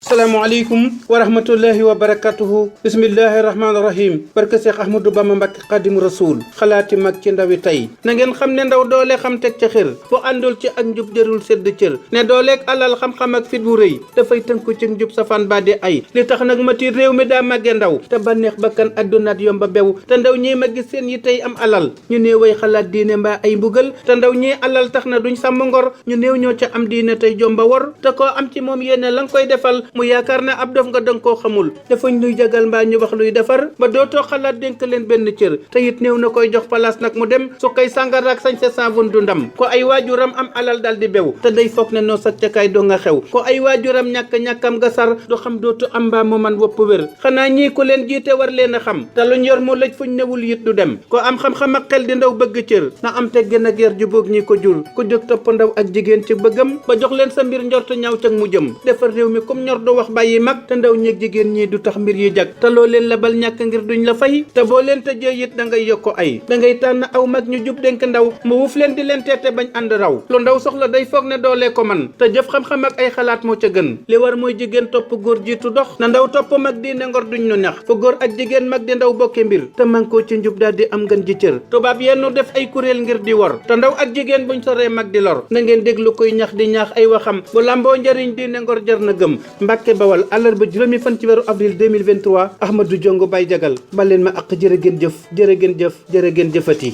salaamaaleykum wa rahmatullahi wa barakatuhu bismillahi rahmaani rahim barke Seex Ahmadou Bamba Mbàkke Xaadimu Rasuul xalaati mag ci ndawi tey na ngeen xam ne ndaw doole xam teg ca xër bu àndul ci ak njub jërul sedd cër ne dooleeg alal xam-xam ak fit bu rëy dafay tënku ci njub safaan ba di ay li tax nag ma tiit réew mi daa màgge ndaw te bànneex bakkan addunaat yomba bew te ndaw ñi ma gis seen yi tey am alal ñu néew way xalaat diine mbaa ay mbugal te ndaw ñi alal tax na duñ sàmm ngor ñu néew ñoo ca am diine tey jomba wor te koo am ci moom yéene la nga koy defal mu yaakaar ne ab dof nga danga koo xamul dafañ luy jagal mbaa ñu wax luy defar ba dootoo xalaat dénk leen benn cër te it néew na koy jox place nag mu dem su koy sàngaraak sañ sa savon du ndam ko ay waajuram am alal dal di bew te day foog ne noo sac ca kay doo nga xew ko ay waajuram ñàkkam nga sar du xam dootu am mbaa mu man wopp wér xanaa ñii ku leen jiite war leen a xam te luñ yor mu lëj fuñ newul it du dem ko am xam-xam ak xel di ndaw bëgg cër na am teggin ak yar ju boog ñi ko jur ku jóg topp ndaw ak jigéen ci bëggam ba jox leen sa mbir njortu ñaaw cag mu jëm defar réew mi comme ñor du wax bàyyi mag te ndaw ñeeg jigéen ñi du tax mbir yi jag te loo leen labal ñàkk ngir duñ la fay te boo leen tëjee it da ngay yokko ay da ngay tànn aw mag ñu jub dénk ndaw mu wuf leen di leen teete bañ ànd raw lu ndaw soxla day foog ne doolee ko man te jëf xam-xam ak ay xalaat moo ca gën li war mooy jigéen topp góor jiitu dox na ndaw topp mag diine ngor duñ nu neex fu góor ak jigéen mag di ndaw bokke mbir te man koo ci njub daal di am ngën ji cër tubaab yennu def ay kuréel ngir di wor te ndaw ak jigéen buñ soree mag di lor na ngeen déglu koy ñax di ñaax ay waxam bu lamboo njëriñ diine ngor jar na gëm Mbàkke Bawal àllarba juróomi fan ci weeru avril 2023 Ahmadou Diongo Baye Jagal baleen ma ak jërë ngeen jëf jërë ngeen jëf jërë ngeen jëfati